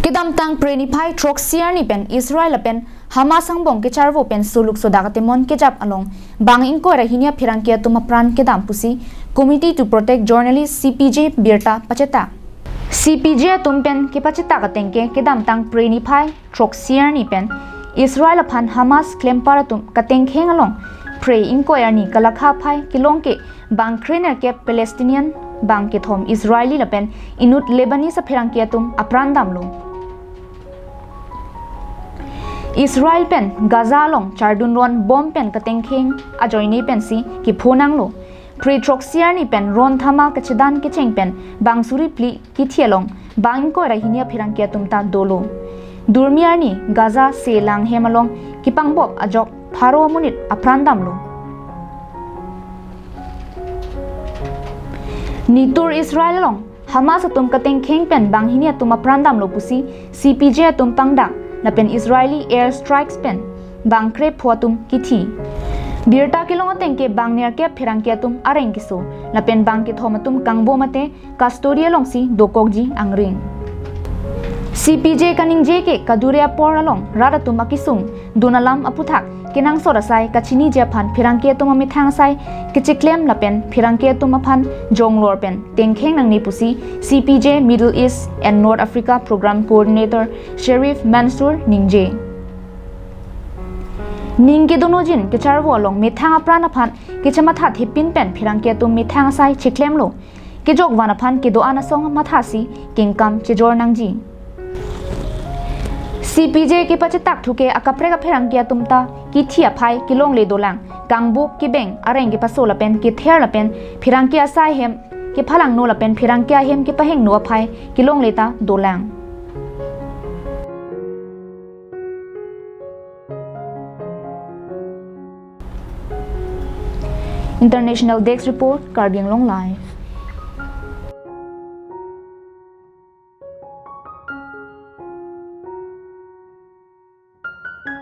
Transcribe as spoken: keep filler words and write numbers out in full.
Kedamtang Phre niphai throksi arni pen Israel lapen Hamas angbong kecharvo pen soluk sodak atemon kejap along bang ingkoi ra hini apherangke atum apran kedam pusi Committee to Protect Journalist, C P J, birta pachetak. C P J atum pen kepachetak ateng ke kedamtang Phre niphai throksi arni pen Israel aphan Hamas klempar atum katengkheng along Phre ingkoi arni kalakha aphai kelong ke bang krenerkep Palestinian, bang kethom Israeli lapen inut Lebanese apherangke atum apran damlo. Israel pen Gaza along chardun ron bomb pen katengkheng ajoine pensi kepho nanglo. Phre throksi arni pen ron thama kachedan kecheng pen bang suri phli kithi along bang ingkoi ra hini apherangke atum ta dolo. Durmi arni Gaza selang hem along kepangbop ajok pharo amonit apran damlo. Nitur Israel along Hamas atum katengkheng pen bang hini atum apran damlo pusi C P J atum pangdak lapen Israeli air strikes pen bang krepho atum kithi. Birta kelong ateng ke bang nerkep pherangke atum areng keso lapen bang kethom atum kangbom mate custody alongsi dokokji angring. C P J kaningje ke kadure apor along rat atum akesung dun alam aphuthak kenangsot asai kachiniji aphan pherangke atum amethang asai kechiklem lapen pherangke atum aphan jonglor pen tengkheng nangne pusi C P J Middle East and North Africa Program Coordinator Sherif Mansoor ningje. Ning kedonojin kecharvo along methang apran aphan kechematha thepin pen pherangke atum methang asai chiklemlo. Kejok van aphan kedo-an asong mathasi kengkam chejor nangji. C P J kepachetak thu ke akaprek apherangke atum ta kithi aphai kelongle dolang. Kangbuk kebeng areng kepaso lapen kether lapen pherangke asai hem kephalangno lapen pherangke ahem kepahingno aphai kelongle ta dolang. International Desk Report, Karbi Anglong Live.